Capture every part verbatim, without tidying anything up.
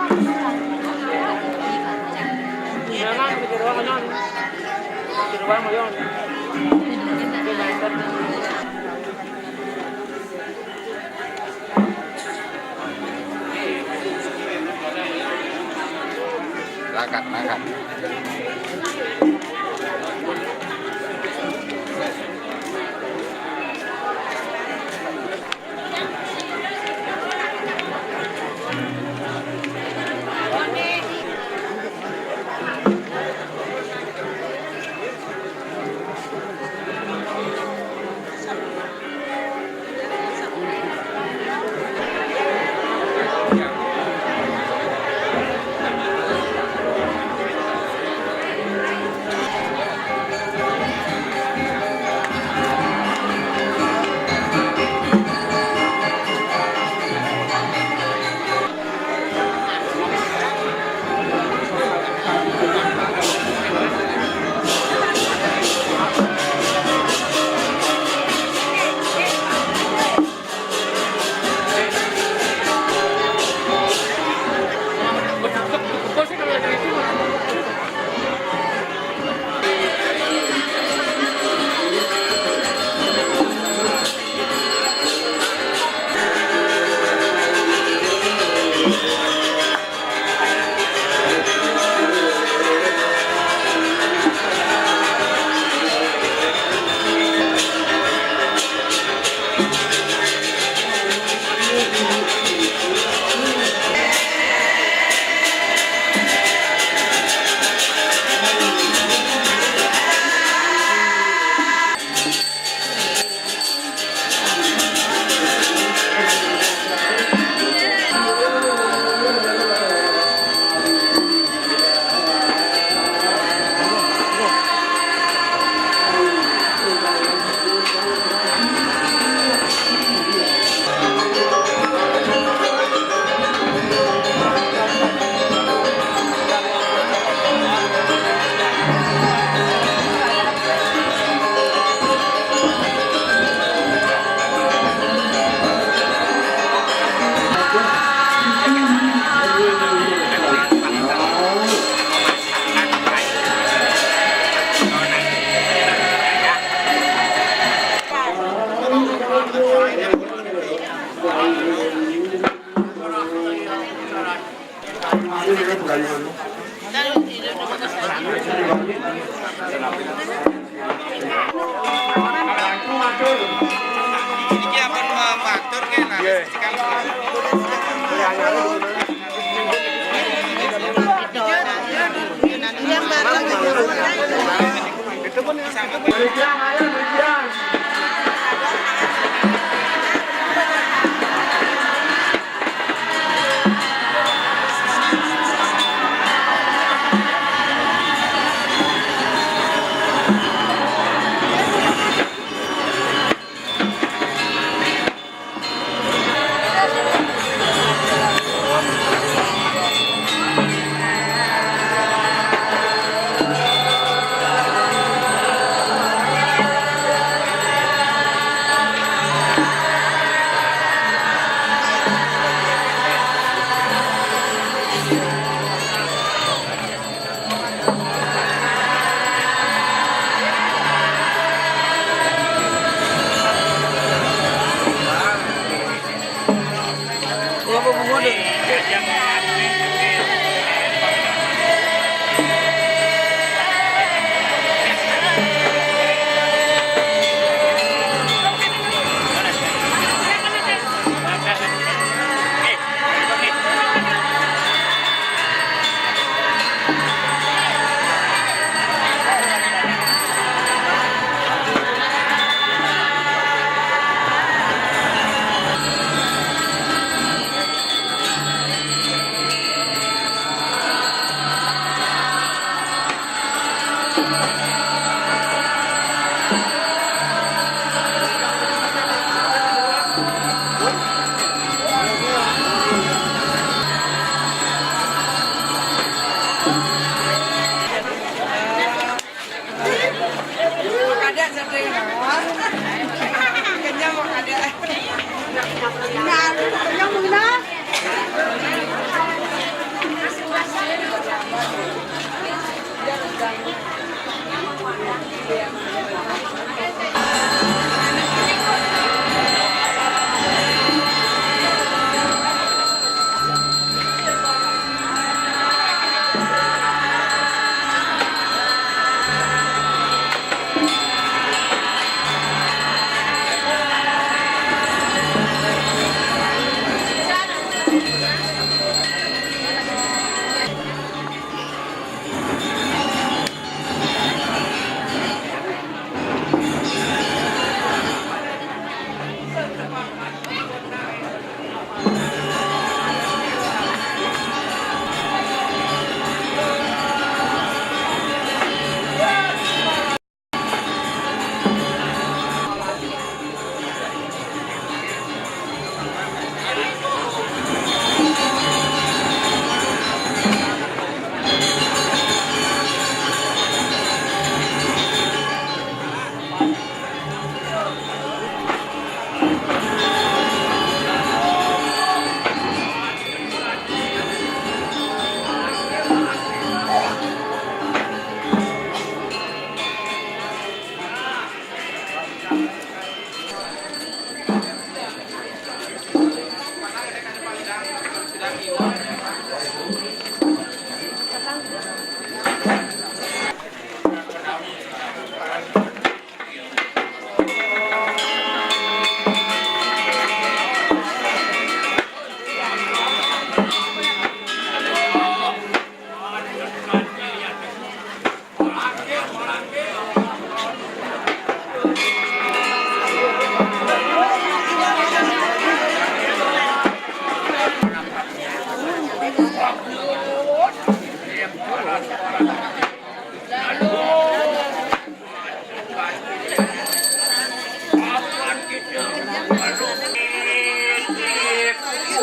Silakan, silakan. Iki ampun ma-, matur nggih, nah. Nggih. Itu pun, itu pun. Demikian, ayo, demikian.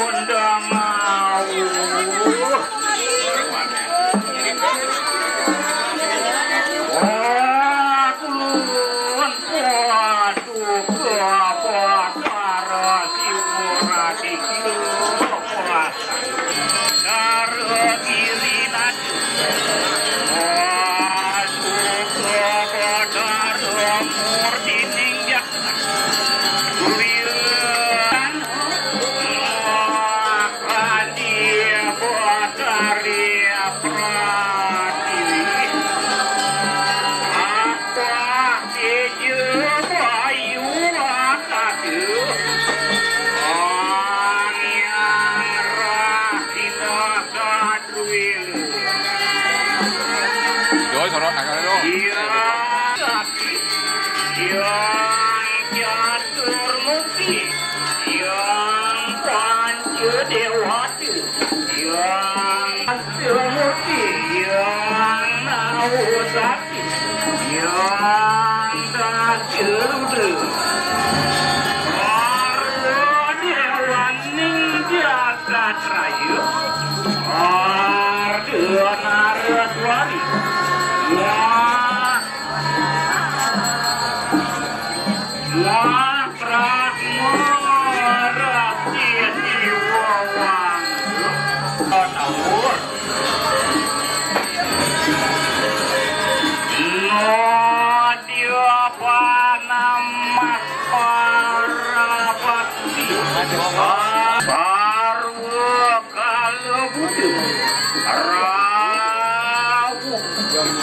Ndang awuh. Wah, kulun paduka Batara Siwa Raditya Kuasa. Dara Giri Nadi. Paduka Batara Murtining Jasa. Duryodana Kadi Batari Pratiwi. Apa Ija Bayu Atadu. Anyang Rahina Sadruwila. Yo, sorot nakal lo. Iya. Yang Catur Mukti, yang Panca Dewata, yang Panca Murti, yang Nawa Sakti, yang Dasaruda, para dewaning jagat raya, Arda Naraswari, yang Wah, Brahma Resi Siwa Wangga. Tawur. Nadya Panamas Parabakti. Sarwa Kala Buddha. Rawuh.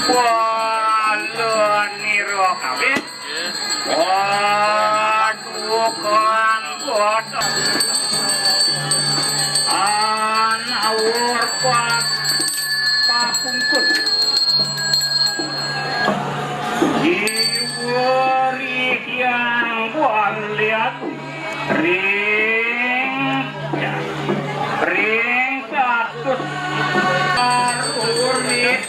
Bala nira kabeh. Wadukan kota. Anawur pa-, papungkus. Iwari yang waliaku. Ring, ya. Ring satus. Arurit.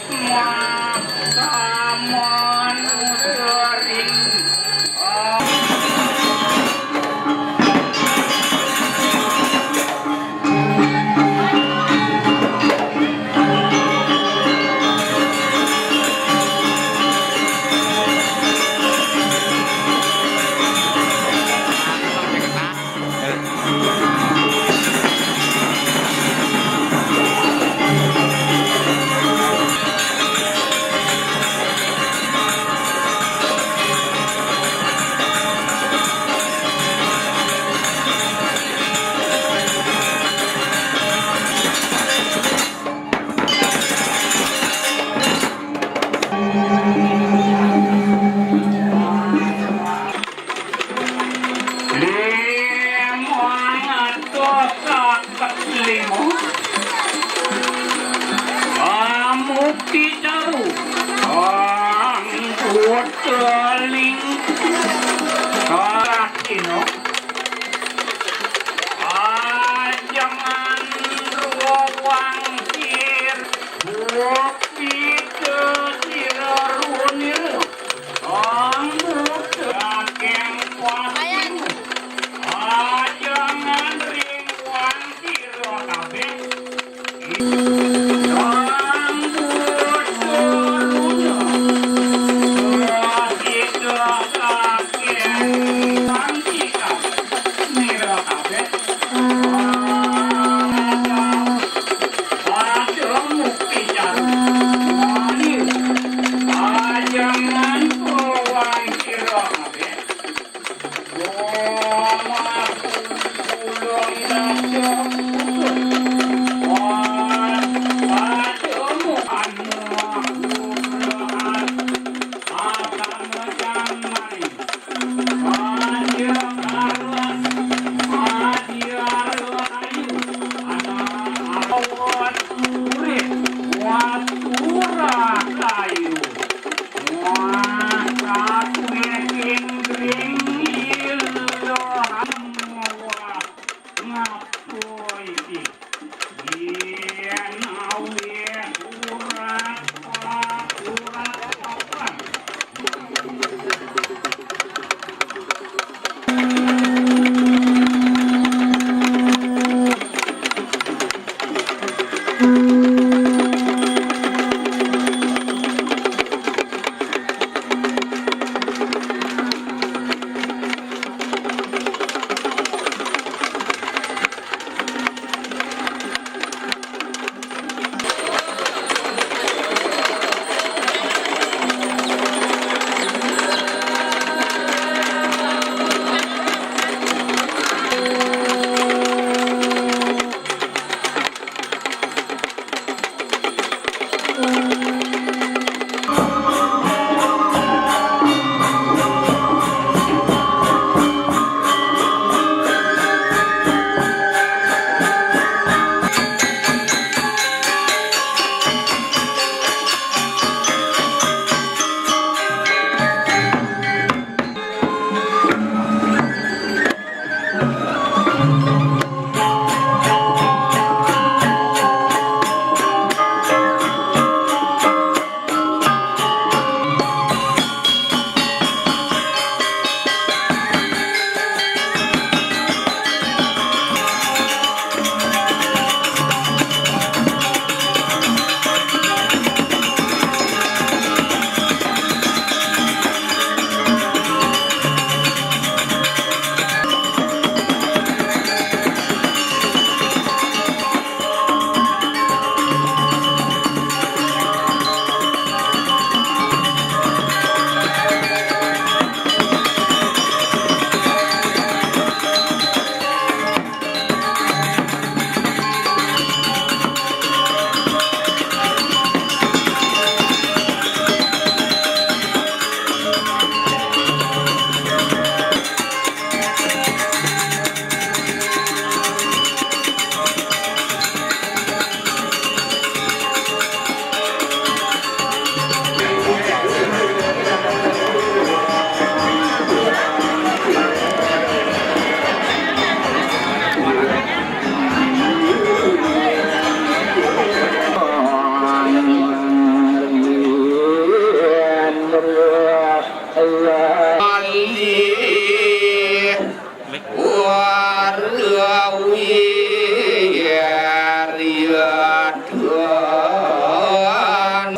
Limang atus saket lima. Pamukti caru. Anggota ling-, Karatino. Ajangan ruwang sir. Bukti sira runira. Anggota akeh pati. Ajangan ring wang sira kabeh. Anggota runa. Sing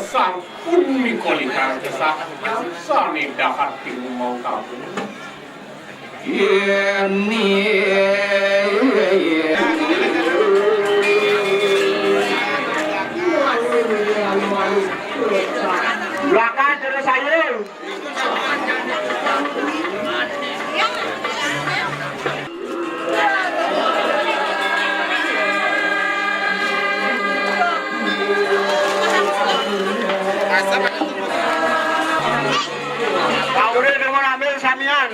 Sampun mikoli kang kesah, sane dahat timu mau kabur. Ini. Belakang terus ayo. Kaure dengan ambil samian.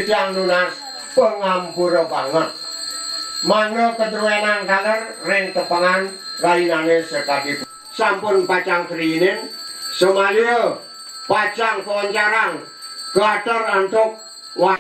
Yang nunas pangampura banget. Mangda kadruénang taler ring tepengan rahinane sakadi sampun pacang kriinin, samaliha pacang kaoncarang gater antuk wa-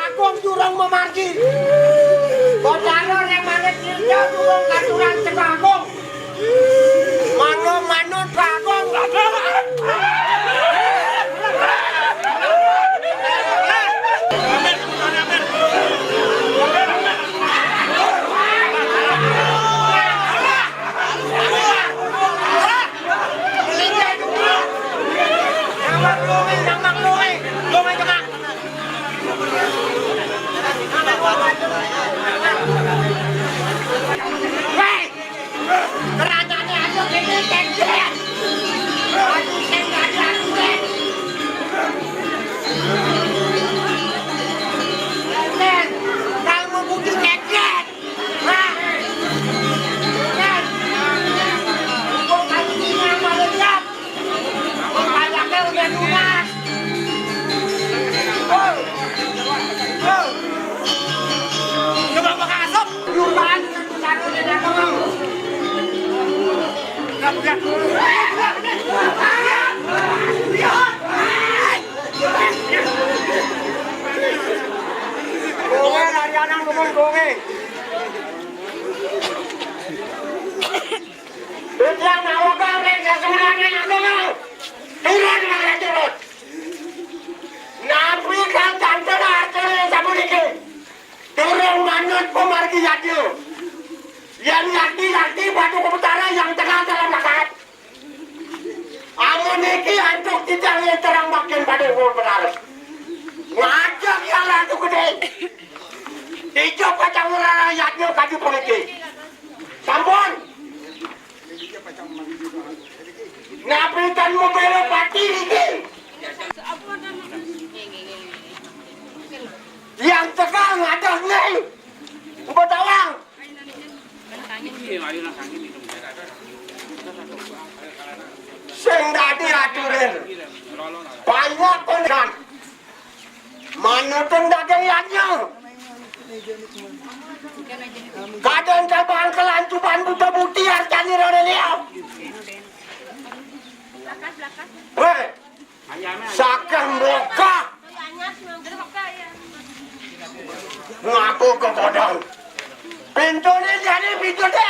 Agung jurang mamargi. Batara ring manit tirta durung katuran sembah agung. Manut manut bagong. Hei! Kerajane aja kene kekret. Aduh, sing dadi aturan. Kekret. Kal mebudi kekret. Hah? Kekret. Wong kali ini yang paling siap. Wong kayaknya udah lunas. Hei. Hei. Coba pakai asap. Lunas. Bonge, lari anak ngomong bonge. Titiang nawegang ring sesuwunane agung. Turun, mangke turun. Napi kang janten artine sapuniki? Durung manut pamargi yadnya. Yen yakti-yakti Bathara Betara yang tengah dalam lakat. Amun niki antuk titiang yen terang makin pada umur benar. Ngajak yang lantu gede. Ijo pacang ora yadnya kadi puniki. Sampun. Napi tan membela pati niki? Yang tegal ngadoh nih. Ubah tawang. Sing dadi aturan. Banyak kon kan. Manutun daging yadnya. Kadang cabang kelancuban buta buti arcani rone liau. Weh, sakeh mbokah. Ngaku ke kodong. Pintune jani pintune.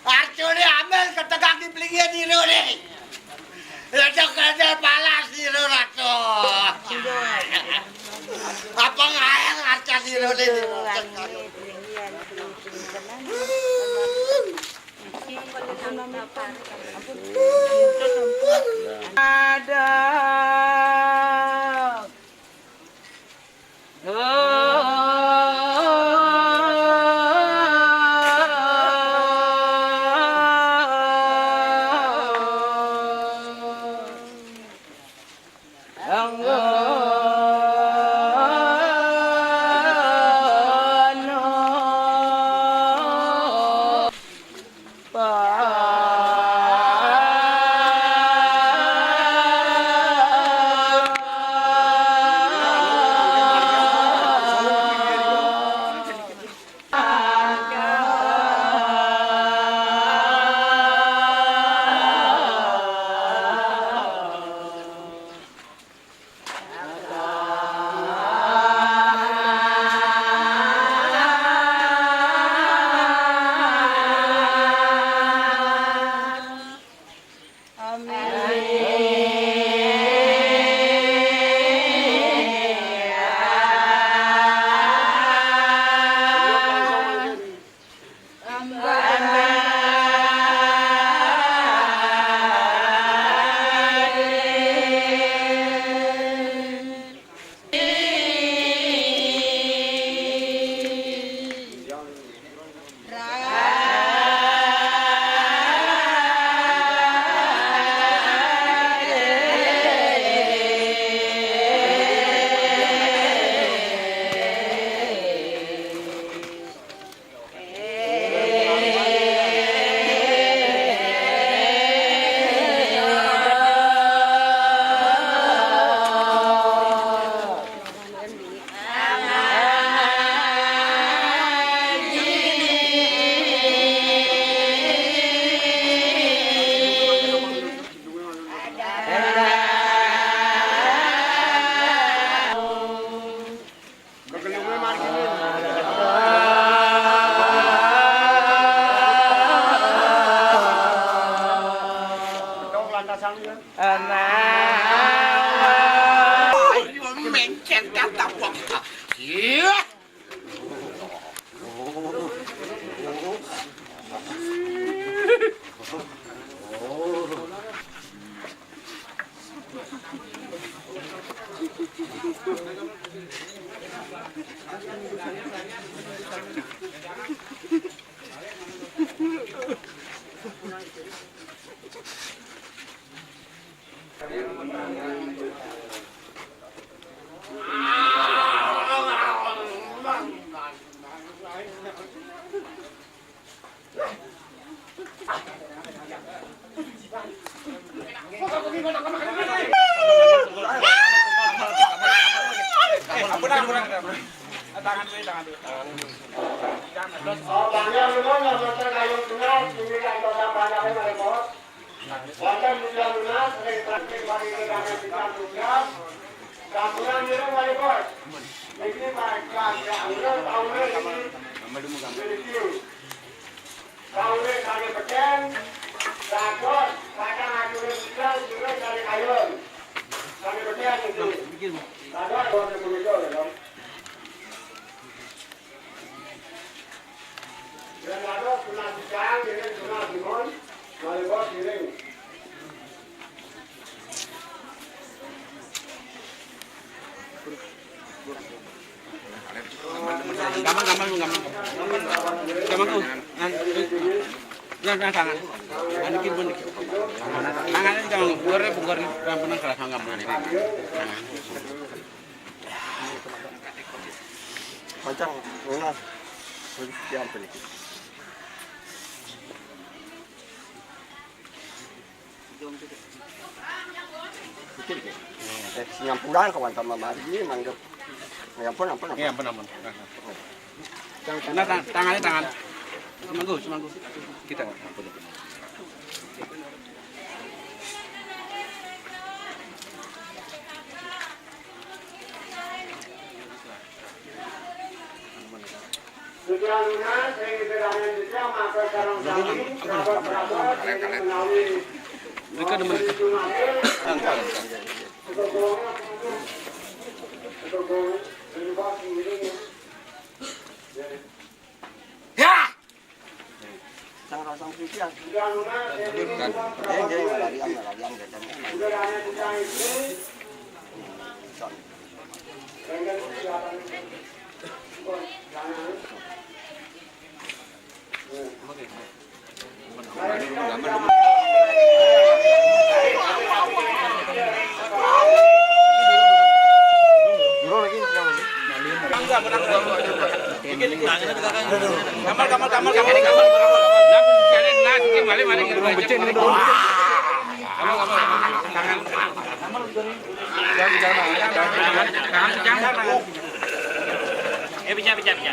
Arcone amel ketegang di pelinggih nirone. Ledek-ledek palas niro raco. Apa ngael arca nirone di. Ada. Oh, panjang memang yang motor kayu tengah, ini kan kota panjang memang, Bos. Wonten mulia lunas ring praktik pariwidane tigang tugas. Sampunang ngiring malih, Bos. Niki Pak Kang Aura, Aura ini. Niki. Aura sane peken. Dados, kadang ature tigang, sira sane kayun. Sane peken niki. Dados, wonten punika, lho. Gampang, gampang, gampang. Gampang, oh. Nah, nah, nah, tangan. Nah, niki pun niki. Tangan ini gampang. Bungkur, bungkur. Gampang, gampang, gampang. Tangan. Pancang lunas. Diampun iki. Iki iki. Eh, sing nyampuran kawan sama mari manggep. Ya ampun, ampun, ampun. Ya ampun, ampun. Nah, nah. Nah, tang-, tangannya tangan. Semanggu, semanggu. Kita ampun. Mereka demen. Ya! Sang rosong sisi ya. Nggih, nggih, larian, larian, larian. Eh, bisa, bisa, bisa.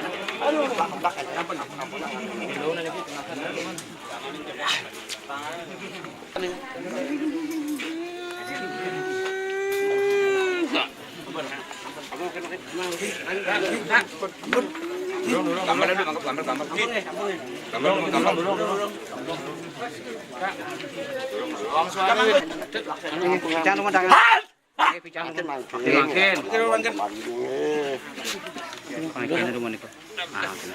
Gambar dulu, gambar, gambar, gambar. Gambar dulu, gambar dulu. Jangan lupa tangan. Oke, pican. Makin, makin. Makin. Makin. Makin rumah niku. Nah, ampun.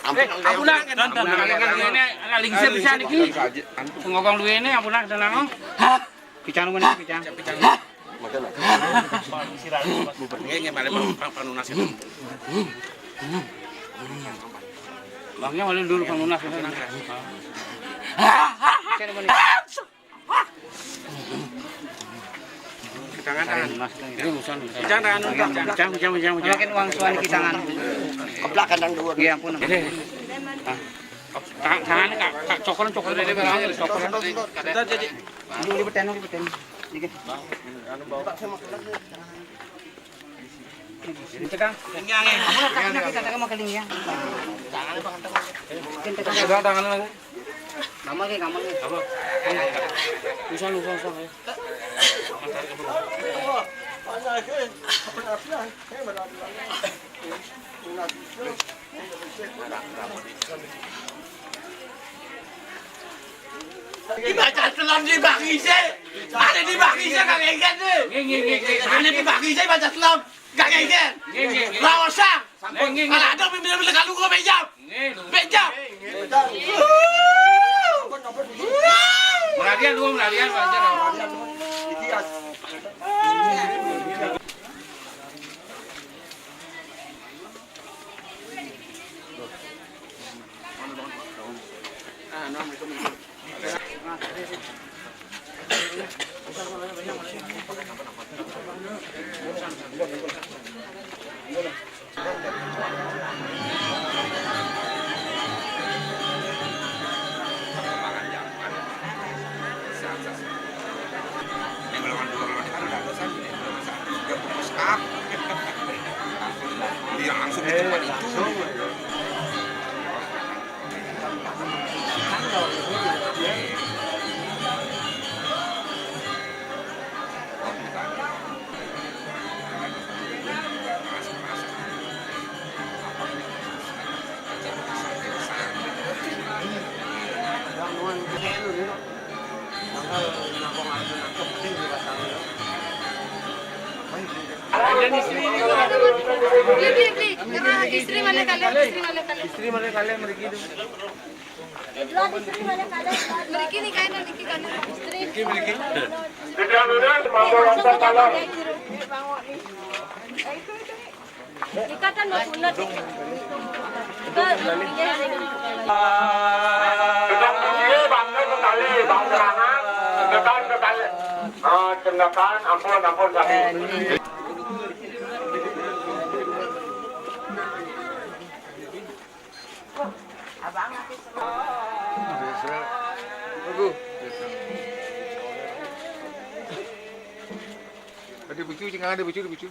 Ampun, ampun. Ampun, ampun. Ini lingsir bisa niki. Ngokong duwe ini, ampun, tenang. Pican rumah niku, pican. Makan lah. Nggih, nggih, malih pang-, pang-, panunas itu. Bangnya malih dulu panunas itu. Jangan, jangan. Ini urusan, urusan. Jangan, jangan, jangan. Jangan, jangan, jangan, jangan. Makin uang suan di tangan. Keplak kandang dua. Iya, ampun. Ini. Ah. Tangan, tangan, Kak, Kak, cokolan, cokolan, cokolan. Sudah, jadi. Ini, ini beten, ini beten. Dikit. Anu, bau. Ditekan. Ampun, tak kena kita tekan makan ini ya. Pegang tangan lagi. Nama ke kamar nih. Apa? Usah, usah, usah, ya. Iki baca selam di Bang Ise. Ada di Bang Ise, Kang Engken, nih. Nggih, nggih, nggih, nggih. Ada di Bang Ise baca selam. Kang Engken. Nggih, nggih, nggih. Ra usah. Nggih, nggih, nggih. Kalau ada pimpin-pimpin kalau gua bejam. Nggih, lho. Bejam. Melarian, lu melarian, wajar. Beli, beli, beli. Karena istri mana kalian? Istri mana kalian? Istri mana kalian? Mriki tu. Mriki ni kain, mriki kain. Istri. Mriki, mriki. Ikatan mau punat. Ikatan, iya. Cendekan, cendekan. Ah, cendekan, ampun, ampun, kami. Aduh. Ada bucu, jangan ada bucu, ada bucu.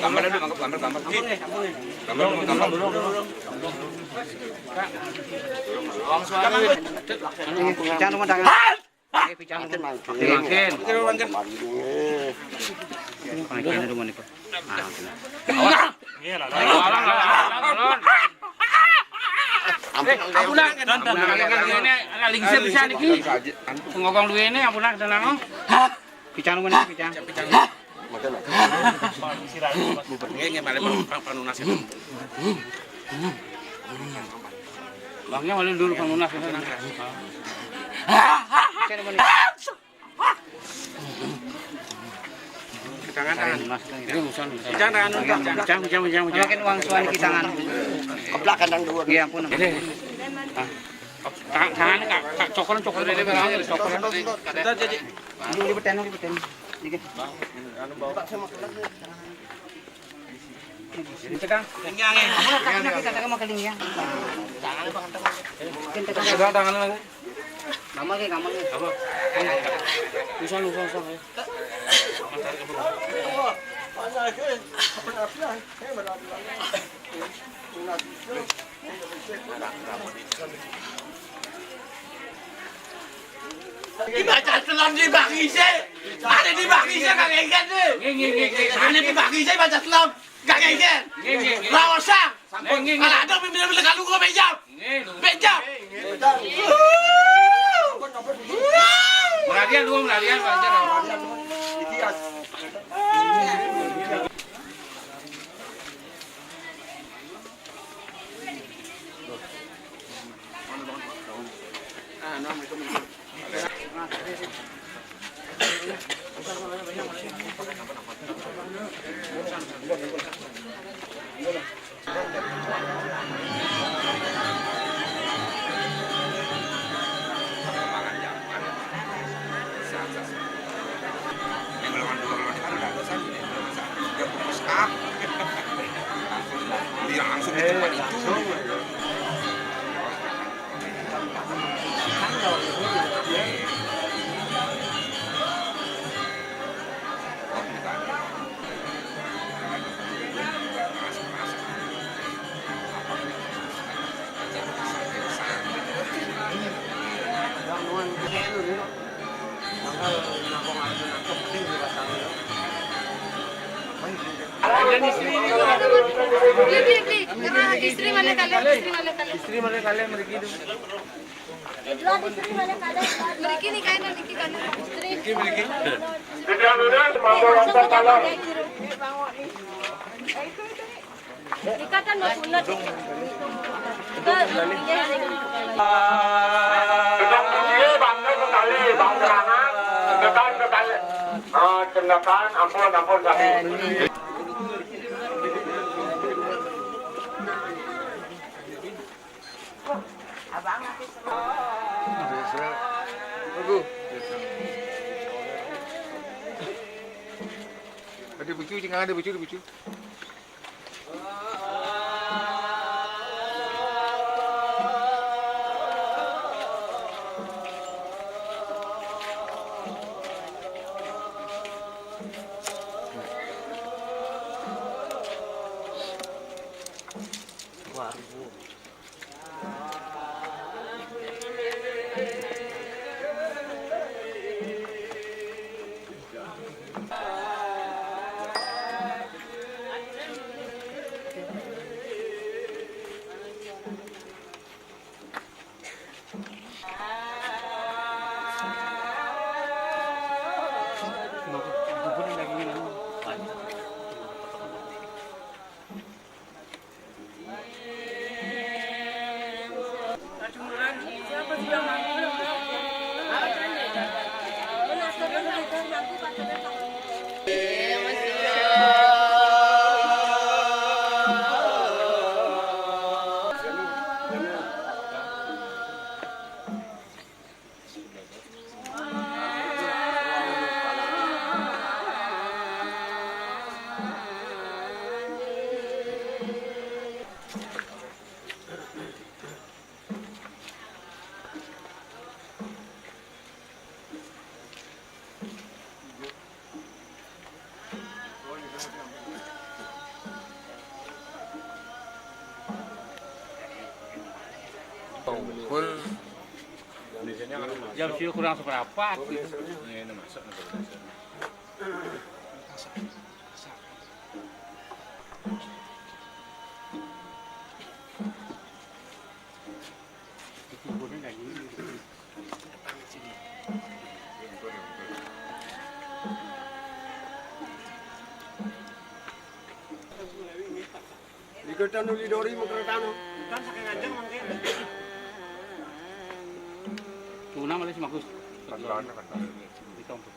Gambar dulu, gambar, gambar. Gambar dulu, gambar dulu. Jangan rumah tangan. Makin, makin. Makin. Makin rumah ni. Ah, oke. Iya lah. Ampun, ampun, ampun. Ini anak lingsir bisa niki. Ngomong dulu ini, ampun, tenang. Picang mana, picang? Nggih, nggih, malih panunas. Bangnya malih dulu panunas. Picang mana? Tangan, tangan. Ini musuhan. Picang, tangan. Picang, picang, picang, picang. Makin uang suan di tangan. Keplak kandang dua. Iya, ampun. Ini. Ah. Tangan, tangan, Kak, Kak, cokolan, cokolan, cokolan. Kita jadi. Ini lipetin, lipetin. Dikit. Tegang. Tegang, ya. Kamu nak, nak kita tegang makan ini, ya. Tegang tangan lagi. Kamu lagi, kamu lagi. Apa? Usah, usah, usah, ya. Dibaca selam di Bang Ise. Ada di Bang Ise, Kang Isen, nih. Nggih, nggih, nggih, nggih. Ada di Bang Ise baca selam, Kang Isen. Nggih, nggih, nggih. Rawasang. Nggih, nggih, nggih. Kalau ada pimpin-pimpin kalau gua bejam. Nggih, lho. Bejam. Nggih, nggih. Melarian dulu, melarian, melarian. Yang golongan dua, golongan tiga udah ada sana, golongan satu. Dia fokus A. Langsung, dia langsung di tempat itu. Beli, beli, beli. Istri mana kalian? Istri mana kalian? Istri mana kalian? Mriki tu. Mriki ni kain, mriki kain. Istri. Mriki, mriki. Ikatan mau punut. Kita, iya, iya. Bang, sekali, Bang Serangan. Dekat, dekat. Oh, cendekan, ampun, ampun, kami. Abang, aku Ada bucu, jangan ada bucu, ada bucu. Pukul jam sio kurang seperempat gitu. Ini masuk nih. Diketan uli dori mengkeretano. Kan saking ajeng mungkin. Tuna malah sih bagus. Ditompok.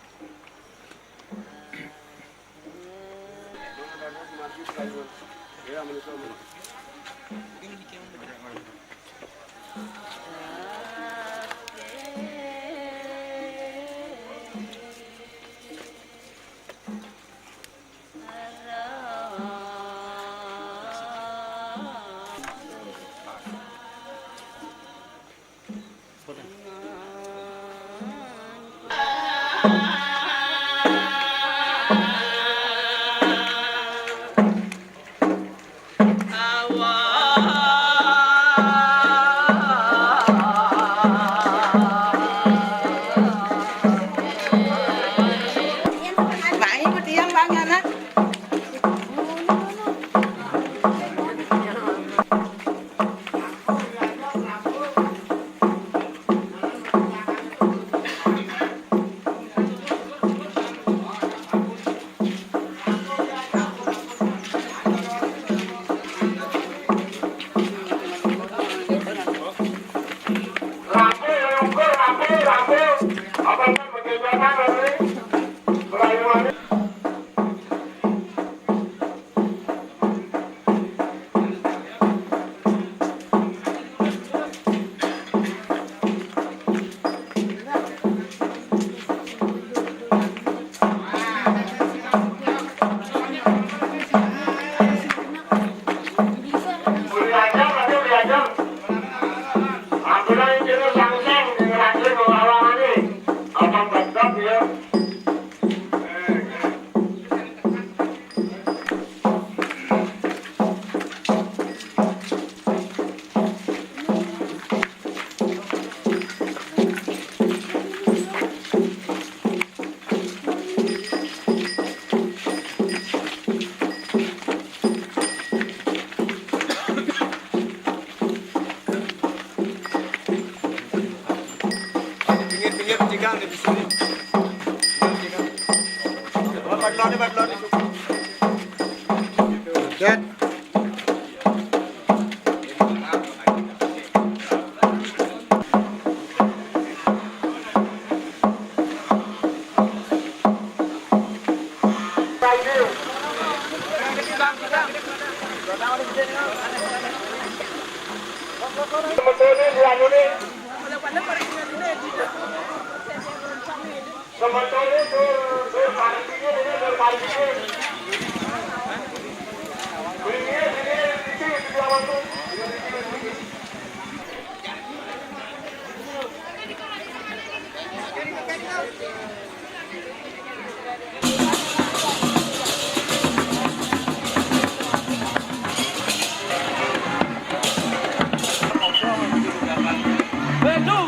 Betul.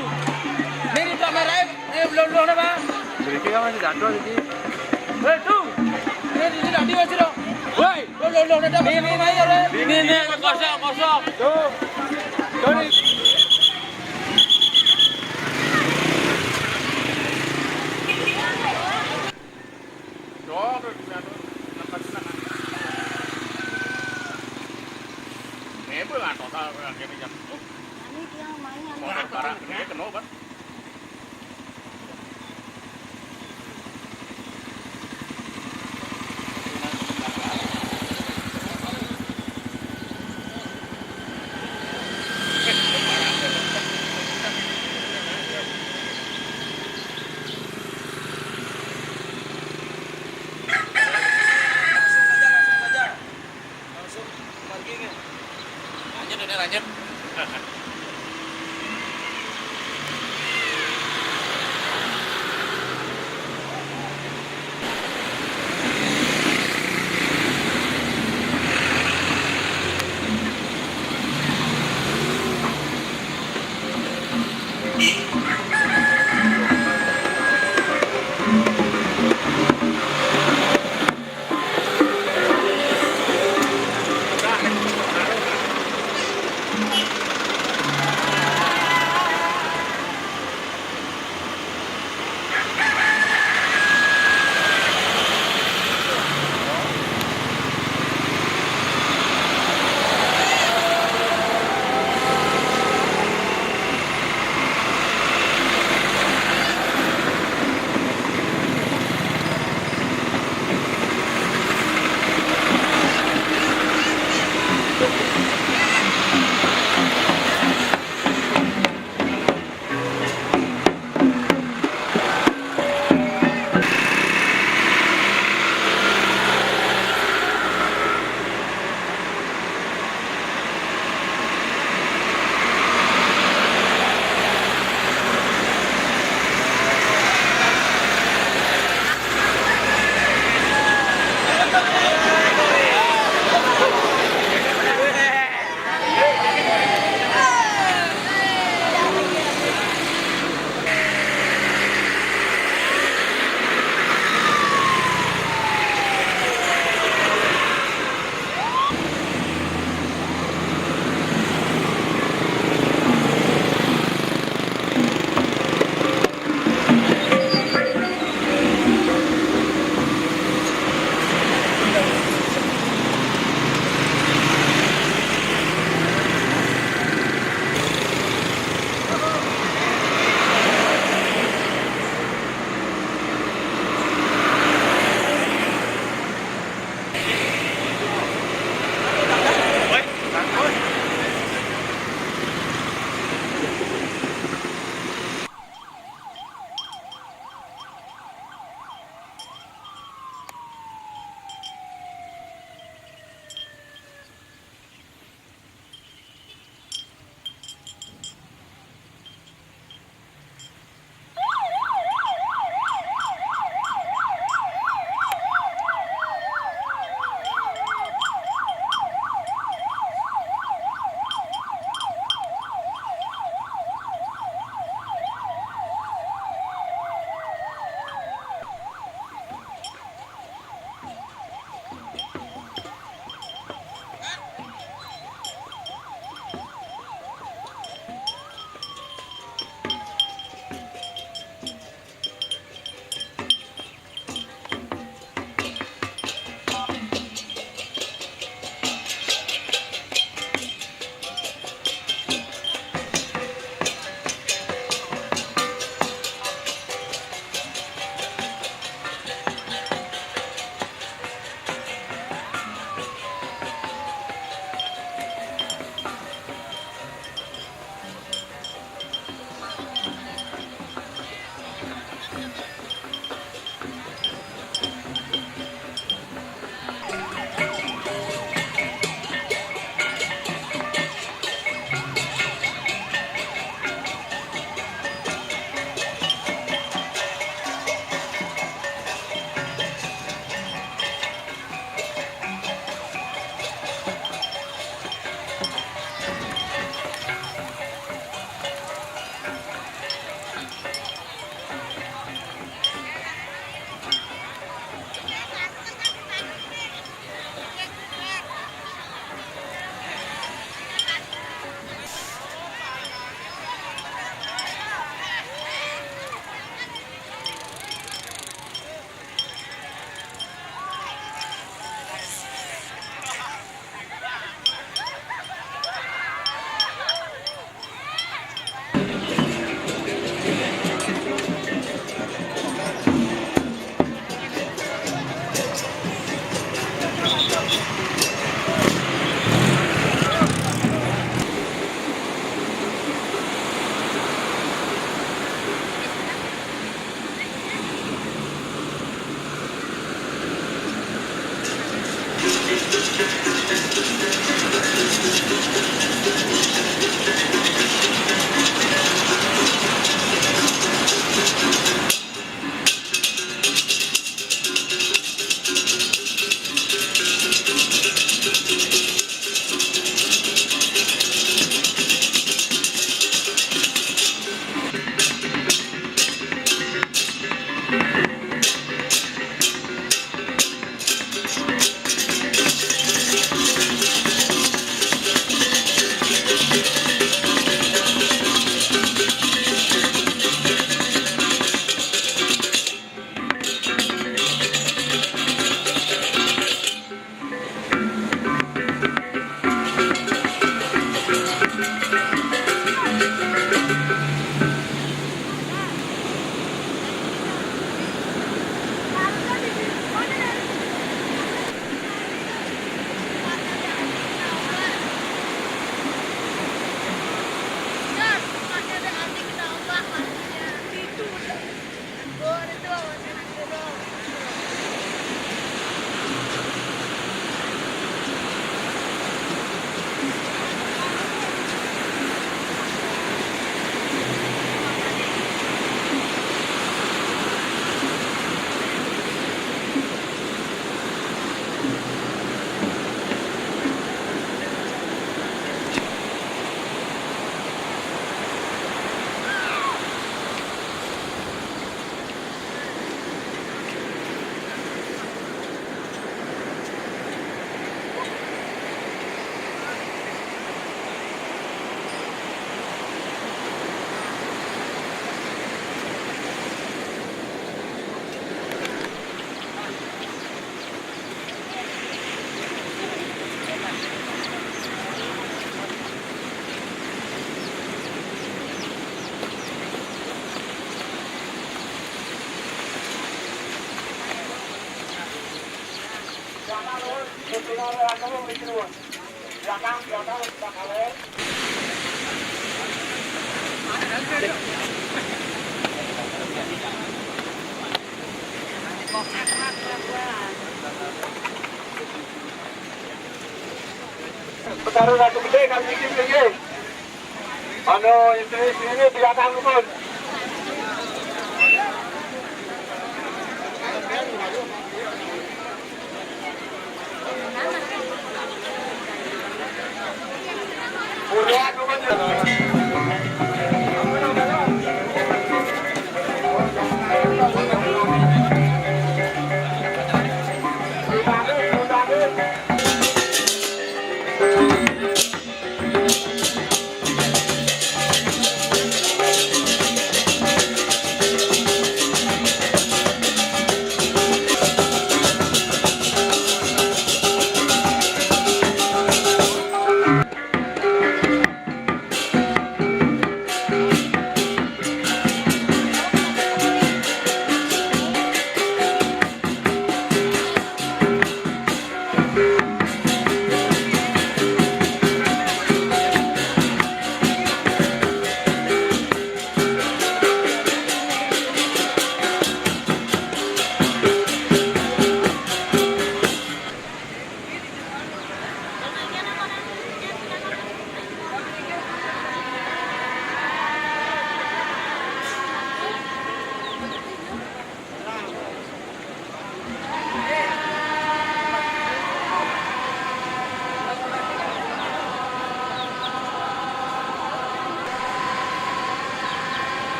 Ini tak merai. Eh, belum, belum, apa? Mereka kan masih jatuh tadi. Eh, tu. Ini di sini tadi masih dong. Woi, belum, belum, ada. Ini, ini, ini, ini, kosong, kosong. Tuh. Tuh, nih. Ini dia main. Mau parah, ini kena, Bang. Langsung parkingnya. Lanjut, udah lanjut. Betara Ratu Gede kami ini, nggih. Ana istri-istri ini biarkan pun.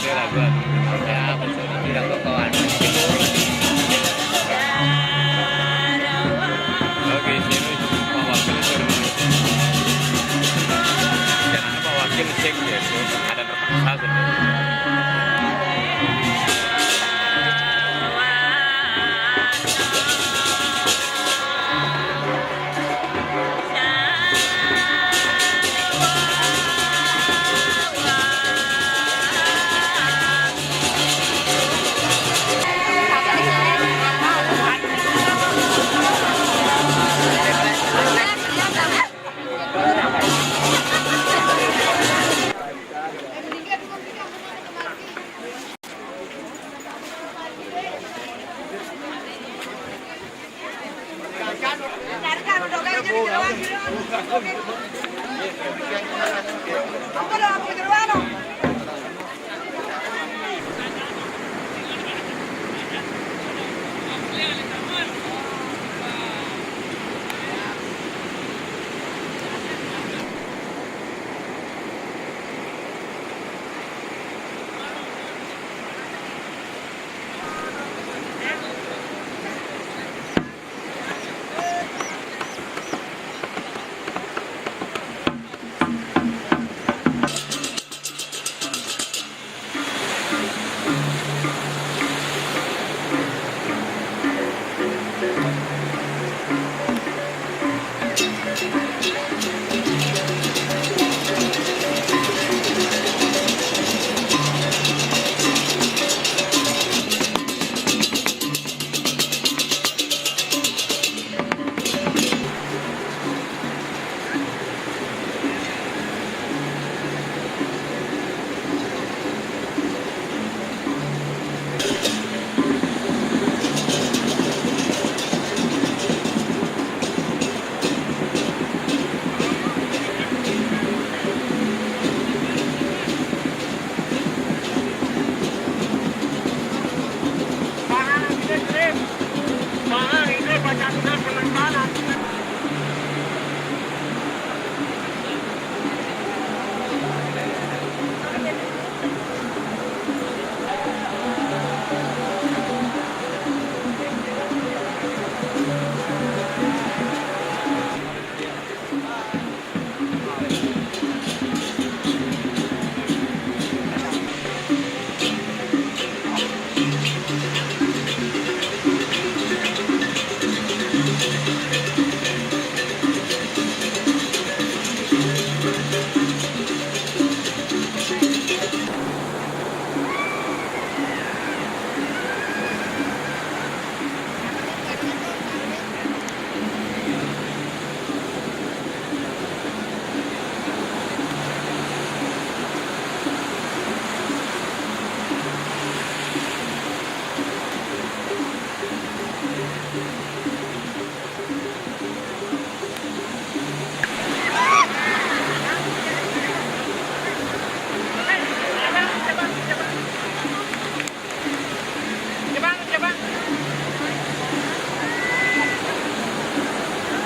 Oke, sini Pak Wakil suruh. Jangan Pak Wakil cek ya, itu ada terpaksa sebenarnya.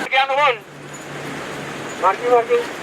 Sekian, nuhun. Margi, margi.